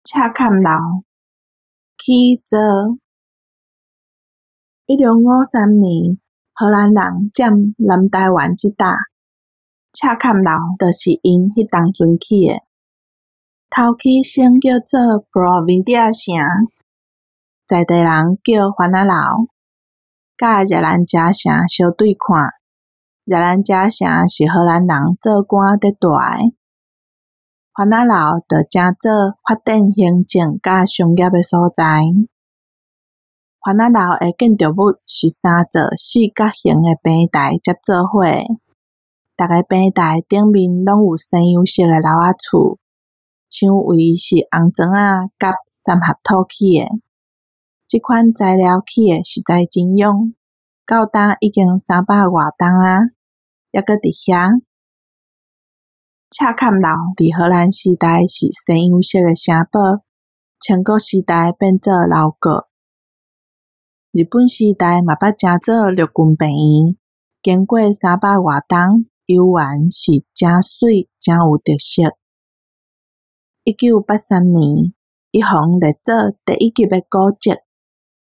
赤崁樓起座。1653年，荷蘭人佔南台灣這搭，赤崁樓就是𪜶彼當陣起的。頭起先叫做 Provincia 城，在地人叫番仔樓，佮熱蘭遮城相對看。熱蘭遮城是荷蘭人做官佇蹛的，番仔樓就成做發展行政佮商業的所在。番仔樓的建築物是三座四角形的平台疊做伙的，逐个平台頂面攏有西洋式的樓仔厝，牆圍是紅磚仔佮三合土起的。這款材料起的實在真勇，到今已經三百外冬矣，猶閣佇遐。赤崁樓佇荷蘭時代是西洋式的城堡，清國時代變做樓閣。日本時代嘛捌成做陸軍病院，經過三百外冬，猶原是誠媠誠有特色。1983年，伊予列做第一級的古蹟。